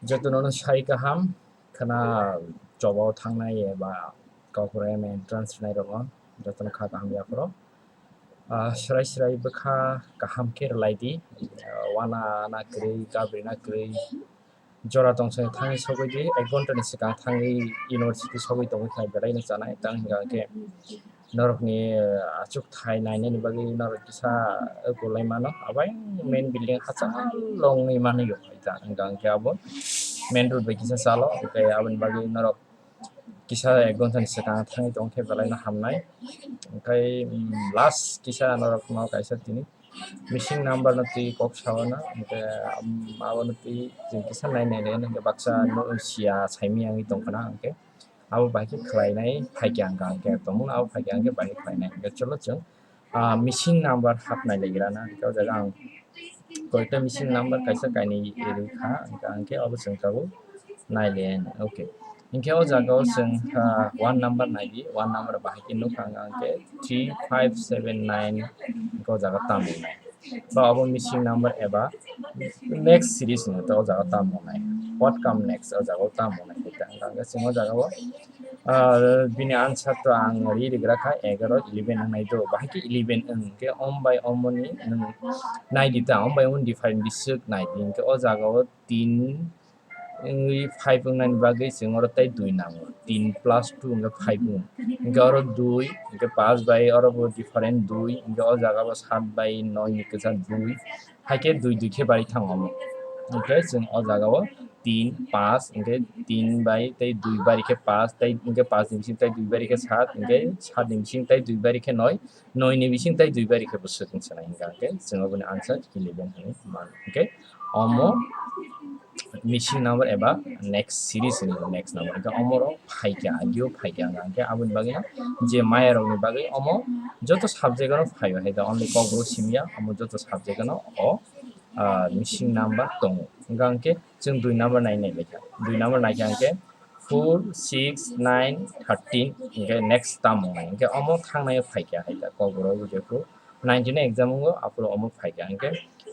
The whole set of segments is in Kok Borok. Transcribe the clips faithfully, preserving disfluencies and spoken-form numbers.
Jotono no sai kaham khwna, job o thangnai eba kokore entrance rinai rokno jotono kha kaham yaphoro. Ah, srai srai bwkha kaham khe rwlai di. Ah, wana na kwrwi, gabri na kwrwi, jora tong sani thangwi sogwi di, ek ghonta ni swkang thangwi university sogwi tongwi kha belai no chanai, tang hwnkha khe norokni, ah, achukthai nainani bagwi norok kisa, ah, kwlai mano. Abo main building hachal wngwi manwi rok, hwnkha hwnkha khe abo main road bai kisa chalo, hwnkhe aboni bagwi norok kisa ek ghonta ni swkang thangwi tong khe belai no hamnai. Hwnkhe, um, last kisa norok no kaisa tini missing number no twi kok sao na, hwnkhe, um, abo no twi chwng kisa nai nai le, hwnkhe baksa no sia saimaya wngwi tong khna, hwnkhe abo bai khe khlainai phaikhe ang khe tongmung, abo phaikhe ang khe bai khe khlainai. Hwnkhe chwlo chwng, ah, missing number hapnai legira na, hwnkhe o jaga ang koita missing number kaisa kainwi rwkha, hwnkhe ang khe abo chwng tabuk nai le. Okay, hwnkhe o jaga o chwng, ah, one number nai di, one number bahai khe nukha ang khe three five seven nine, hwnkhe o jaga tamo nai. Ba abo missing number eba next series ni to o jaga tamo nai. What come next o jaga o tamo nai. Hwnkhe ang khe chwng o jaga o, ah, bini answer to ang ri rigra kha egaro, eleven wngnai do, bahai khe eleven wng khe om bai omo ni nwng nai di ta, om bai omo ni different biswk nai di. Hwnkhe o jaga o tin wngwi five wngnani bagwi chwng oro tei dui nango, tin plus two hwnkhe five wng. Hwnkhe oro dui, hwnkhe paanch bai oro bo different dui, hwnkhe o jaga bo saat bai noi ni kwchar dui, hai khe dui dui khe bari thango omo. Hwnkhe chwng o jaga o tin, paanch, hwnkhe tin bai tei dui bari khe paanch, tei hwnkhe paanch ni bising tei dui bari khe saat, hwnkhe saat ni bising tei dui bari khe noi, noi ni bising tei dui bari khe bwswk wng sanai, hwnkhe chwng oboni answer eleven hinwi mano. Hwnkhe omo missing number eba next series ni next number. Hwnkhe omoro phaikha, agio phaikha, hwnkhe aboni bagwi je maya rokni bagwi omo joto subject ano phaio, hai da only Kokborok simiya, omo joto subject ano o, ah, missing number tongo. Hwnkhe chwng dui number nai nai lekha, dui number naikha hwnkhe four, six, nine, thirteen, hwnkhe next tamo nai. Hwnkhe omo thangnai phaikha, hai da Kokborok jephru ninety-nine exam wngo, aphuru omo phaikha. Hwnkhe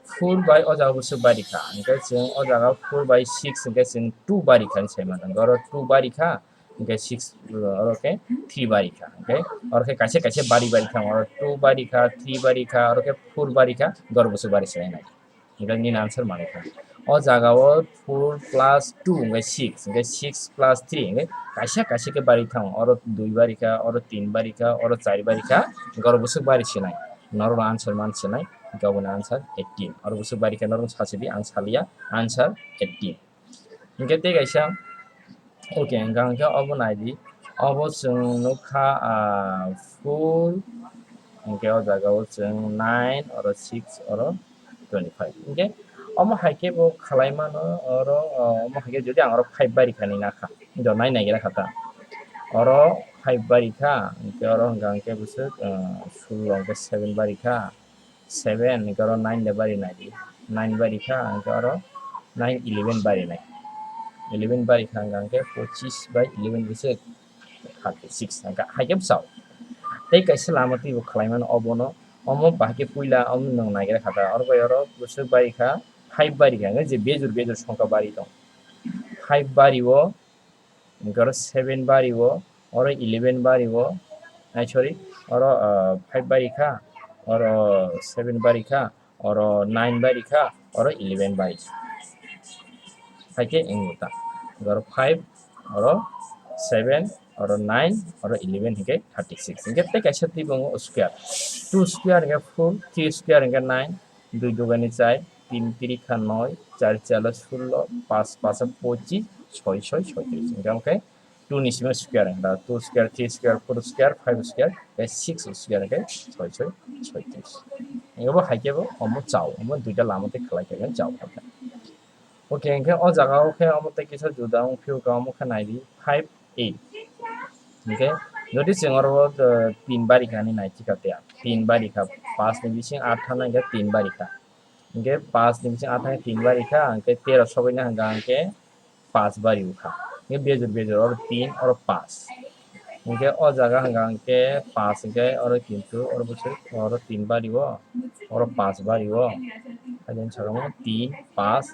four bai o jaga bwswk bari kha, hwnkhe chwng o jaga four bai six hwnkhe chwng two bari kha hinwi sai mano. Hwnkhe oro two bari kha, hwnkhe six, oro khe three bari kha. Hwnkhe oro khe kaisa kaisa bari bari kha, oro two bari kha, three bari kha, oro khe four bari kha, hwnkhe oro bwswk bari se nai. Hwnkhe nini answer manwi kha. O jaga o four plus two hwnkhe six, hwnkhe six plus three, hwnkhe kaisa kaisa khe bari thango. Oro dui bari kha, oro tin bari kha, oro char bari kha, hwnkhe oro bwswk bari se nai. Norok answer man se nai, hwnkhe oboni answer eighteen. Oro bwswk bari kha norok sachi di, ang saliya, answer eighteen. Hwnkhe tei kaisa, okay, hwnkha hwnkhe obo nai di. Obo chwng nukha, ah, four, hwnkhe o jaga o chwng nine, oro six, oro twenty-five. Hwnkhe omo hai khe bo khlai mano, oro, oh, omo hai khe jodi ang oro five bari kha ni nakha, do nai naigra kha ta. Oro five bari kha, hwnkhe oro hwnkha hwnkhe bwswk, ah, sullo hwnkhe seven bari kha. Seven hwnkhe oro nine le bari nai di, nine bari kha, hwnkhe oro nine eleven bari nai, eleven bari kha, hwnkhe pochis bai eleven bwswk thirty six, hwnkhe hai khe bwsao. Tei kaisa lama twibo khlai mano obono, omo bahai khe puila omo nwng naigra kha ta, oro bai oro bwswk bari kha, five bari kha, hwnkhe je bejor bejor songkha bari tong, five bari o, hwnkhe oro seven bari o, oro eleven bari o, ai, sorry, oro, ah, five bari kha, oro seven bari kha, oro nine bari kha, oro eleven bari kha. Hai khe wngwi ta. Oro five, oro seven, oro nine, oro eleven hwnkhe thirty six. Hwnkhe tei kaisa twibo wngo square. Two square hwnkhe four, three square hwnkhe nine, dui dugani char, tin tiri kha noi, char chalo sullo, paanch pacha pochis, soi soi soitris. Hwnkhe omo khe two ni simi square hwnkha, two square, three square, four square, five square, tei six square hwnkhe soi soi soitris. Hwnkhe bo hai khe bo omo chao, omo duita lama tei khlai khe chao. Okay, hwnkhe o jaga o khe omo tei kisa juda wng phiyokha, omo khe nai di five eight. Hwnkhe jodi chwng oro, uh, tin bari kha hinwi nai thika tia, tin bari kha, paanch ni bising aat thangna hwnkhe tin bari kha. Hwnkhe paanch ni bising aat thangna tin bari kha, hwnkhe tero sogwi na hwnkha hwnkhe paanch bari o kha. Hwnkhe bejor bejor oro tin, oro paanch. Hwnkhe o jaga hwnkha hwnkhe paanch hwnkhe oro kintu oro bwswk oro tin bari o, oro paanch bari o. Hai jani saka mo tin, paanch,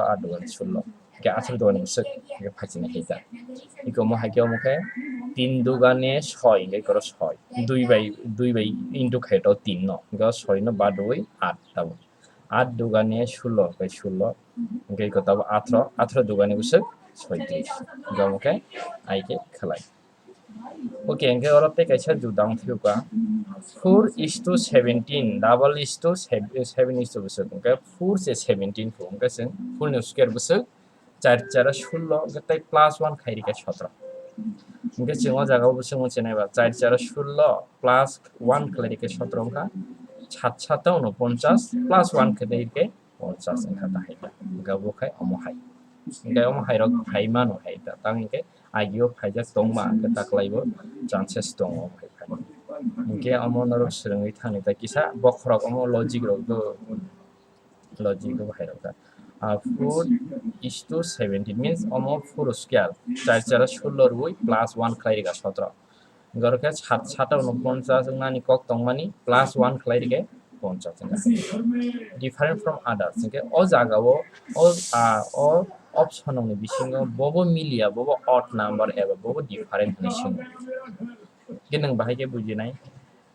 atharo, aat dugani sullo. Hingke atharo dugani bwswk, hingke phaichini hai ta. Iko omo hai khe omo khe tin dugani soi, hingke ikoro soi. Dui bai, dui bai into khai to tin no. Hingke soi no ba dui aat tabo. Aat dugani sullo, hingke sullo. Hingke iko tabo atharo, atharo dugani bwswk soitris. Hingke omo khe hai khe khlai. Okay, hingke oro tei kaisa juda wng thwio ka. Four is to seventeen, double is to sev-, seven is to bwswk. Hingke four se seventeen pho, hingke chwng four ni square bwswk char chara sullo, hingke tei plus one khai rikha sotro. Hingke chwng o jaga o bwswk mung chenai ba, char chara sullo plus one khlai rikha sotro wngkha, sat sata unoponchas plus one khlai rikha ponchas wngkha ta hai ta. Hingke bo khai omo hai. Hingke omo hai rok phai mano hai ta. Tang hingke agio phaijak tongma hingke taklai bo chances tongo hai phai. Hingke omo norok swrwngwi thani ta kisa bokhorok omo logic rok do, logic do hai rok ta. Ah, four is to seventeen means omo four square. Char chara sullo rwi plus one khlai rikha sotro. Hingke oro khe sat sata unoponchas wngnani kok tongmani plus one khlai rikhe ponchas wngkha. Different from others. Hingke o jaga o, o, ah, o option ni bisingo bobo miliya, bobo odd number eba bobo different hinwi swngo. Hingke nwng bahai khe bujinai.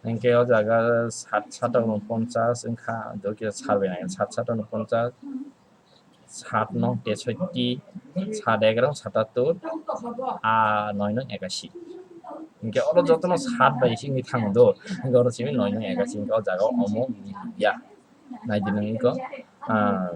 Hingke o jaga sat sata unoponchas wngkha, jokhe salbai nai sat sata unoponchas. Sat nong tesotti, sat egarong satattur, a noi nong ekashi. Hingke oro jotono sat bai simi thang do, hingke oro simi noi nong ekashi, hingke o jaga o omo ya. Naidi nang iko, ah,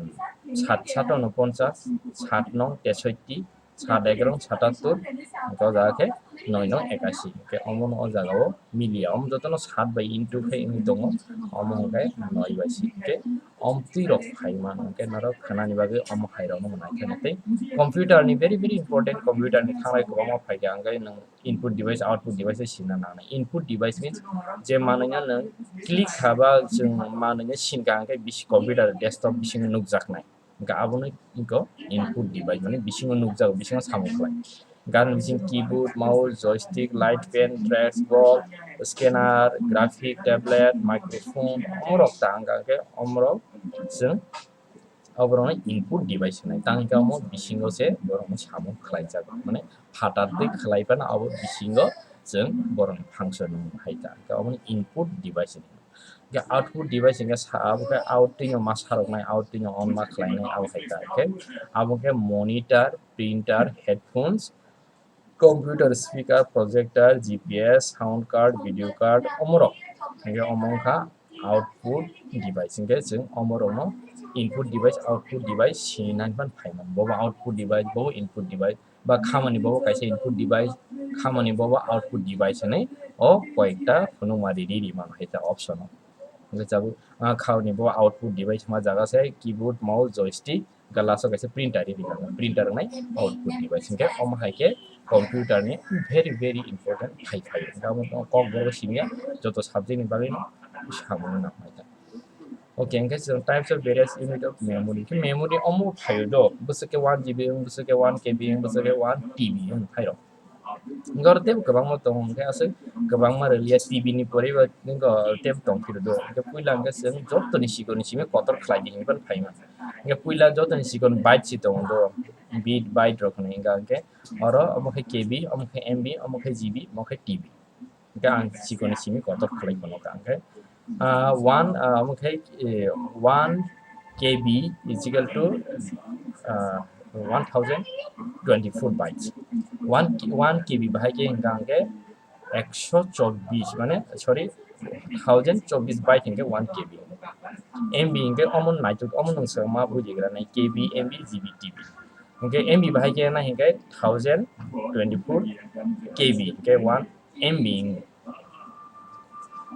sat sat unoponchas, sat nong tesotti, sat egarong satattur, hingke o jaga khe noi nong ekashi. Hingke omono o jaga o miliya, omo jotono sat bai into khe wngwi tongo, omo hingke noi bai si. Hingke omtwi rok phai mano, hingke norok khanani bagwi omo hai rokno nai khe tei computer ni very, very important, computer ni thanglai kwbangma phai kha, hingke nwng input device, output device se sina nangnai. Input device means je manwi no nwng click kha ba chwng manwi no sinkha, hingke bisi computer desktop bisingo nukjaknai. Hingke abono iko input device, mane bisingo nukjago, bisingo samung khlai. Gani bising keyboard, mouse, joystick, light, pen, trackball, scanner, graphic, tablet, microphone, omorok ta wngkha, hingke omorok chwng oborokno input device hinwi. Tang hingke omo bisingo se borokno samung khlaijago, mane phatar twi khlai phano abo bisingo chwng borokni function hai ta, hingke omono input device hinwi. Hingke output device hingke sa, abo khe out twi no ma saroknai, out twi no on ma khlainai, abo hai ta. Hingke abo khe monitor, printer, headphones, computer, speaker, projector, G P S, sound card, video card, omorok. Hingke omo wngkha output device. Hingke chwng omorokno input device, output device sini nani phan phaimani. Bobo output device, bobo input device, ba khamani bobo kaisa input device, khamani bobo output device hinwi o koyekta phunukma riri rimano hai ta option o. Hingke tabuk, ah, khamani bobo output device ma jaga se keyboard, mouse, joystick, hingke last o kaisa printer riri rimano, printer wngnai output device. Hingke omo hai khe computer ni very, very important hai phaio. Hingke abo kok borok simiya joto subject ni bagwi no samung nang hai ta. Okay, hingke chwng types of various unit of memory. Hingke memory omo phaio do, bwswk khe one G B wng, bwswk khe one K B wng, bwswk khe one T B wng phaio. Hingke oro teibo kwbangma tongo, hingke aswk kwbangma rwliya T B ni poriba hingke teibo tong phiro do. Hingke puila hingke chwng jotoni sikoni simi kotor khlai di hinwi phano phaima. Hingke puila jotoni sikon byte si tongo do, bit byte rok hinwi hingka hingke oro omo khe K B, omo khe M B, omo khe G B, omo khe T B. Hingke ang sikoni simi kotor khlai phano ka hingke, ah, one, ah, omo khe, eh, one K B is equal to uh, one thousand twenty-four bytes. One, one K B bahai khe hingka hingke ekso chobbish, mane, sorry, thousand chobbish byte hingke one K B. M B hingke omo naituk, omo nung se ma bujigra nai K B, M B, G B, T B. Hingke M B bahai khe na hingke thousand twenty-four K B hingke one M B hingo.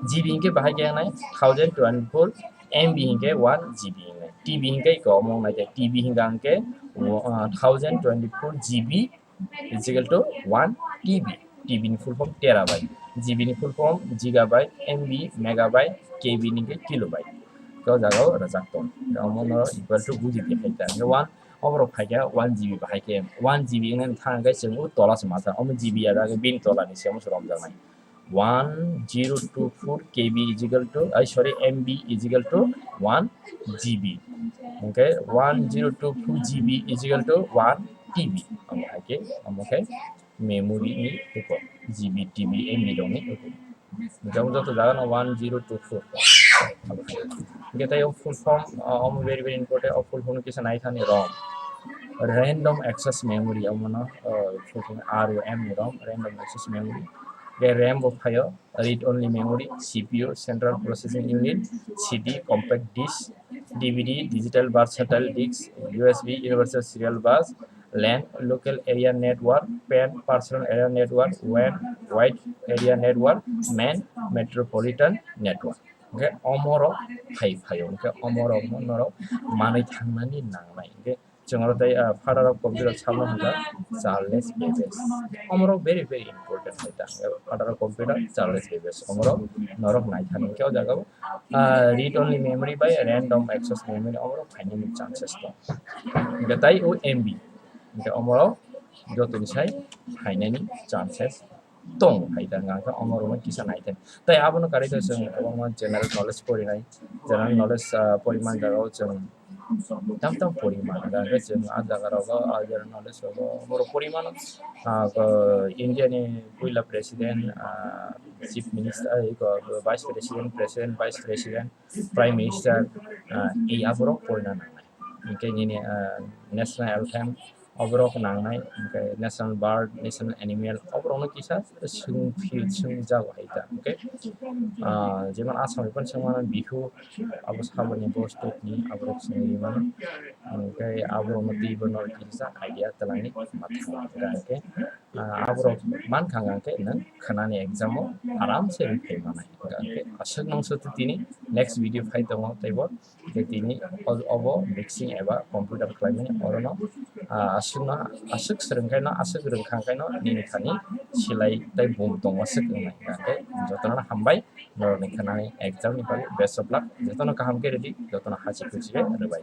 G B hingke bahai khe nai thousand twenty-four M B hingke one G B hingnai. T B hingke iko omo nai khe T B hingka hingke uh, thousand twenty-four G B is equal to one T B. T B ni full form terabyte. G B ni full form gigabyte, M B megabyte, K B ni hingke kilobyte. Kau jaga o rajak tong. Omo no equal to buji di hai ta. One oborok phaikha one G B bahai khe, one G B wngna thang khe chwng o tola se ma thang, omo G B ya dagwi bini tola ni se omo se romjaknai. One zero two four K B is equal to, ai, sorry, M B is equal to one G B. Okay, one zero two four G B is equal to one T B. Omo hai khe, omo khe memory ni eko, G B, T B, M B rok ni eko. Jabo joto jaga no one zero two four. Hingke tai o full form, uh, omo very, very important. O full form kisa nai thani ROM. Random access memory, omo no, uh, full form R O M ni ROM, random access memory. Hingke RAM bo phaio, read only memory, C P U, central processing unit, C D, compact disc, D V D, digital versatile disc, U S B, universal serial bus, LAN, local area network, PAN, personal area network, WAN, wide area network, MAN, metropolitan network. Hingke omorok phai phaio, hingke omorok no norok manui thangnani nangnai. Hingke chwng oro tei, ah, father of computer sabno hwnka Charles Babbage. Omorok very, very important hai ta. Father of computer Charles Babbage. Omorok norok nai thani hingke o jaga o, ah, read only memory bai random access memory omorok phainani chances tong. Hingke tai o M B. Hingke omorok jotoni sai phainani chances tong hai ta, hingke omorok no kisa nai thani. Tai abono karwi khe chwng kwbangma general knowledge porinai. General knowledge, ah, poriman jaga o chwng tam tam poriman. Hingke chwng ah jaga rogo, ah, general knowledge rogo borok porimano, ah, ko India ni puila president, ah, chief minister, ah, iko vice president, president, vice president, prime minister, ah, ei aborok porina nangnai. Hingke nini, ah, national anthem, oborok nangnai, hingke national bird, national animal, oborokno kisa swngphi-, swngjago hai ta, hingke, ah, jemon Assam ni phano swngmano Bihu, abo saboni bo state ni, aborok swngwi mano, hingke aborokno twibo norok kisa idea twlangni mathang hingke, ah, aborok mankha hingke nwng khwnani exam o aram se rwphai manai, hingke aswk nung sotwi tini next video phai tongo teibo. Hingke tini o-, obo mixing eba computer khlaimani orono, ah, aswkno, aswk swrwngkhaino, aswk rwngkha khaino nini thani silai tei bum tongo aswk wngnai. Hingke jotono hambai norokni khwnani exam ni bagwi best of luck. Jotono kaham khe ready, jotono hachi khuchi khe rwbai.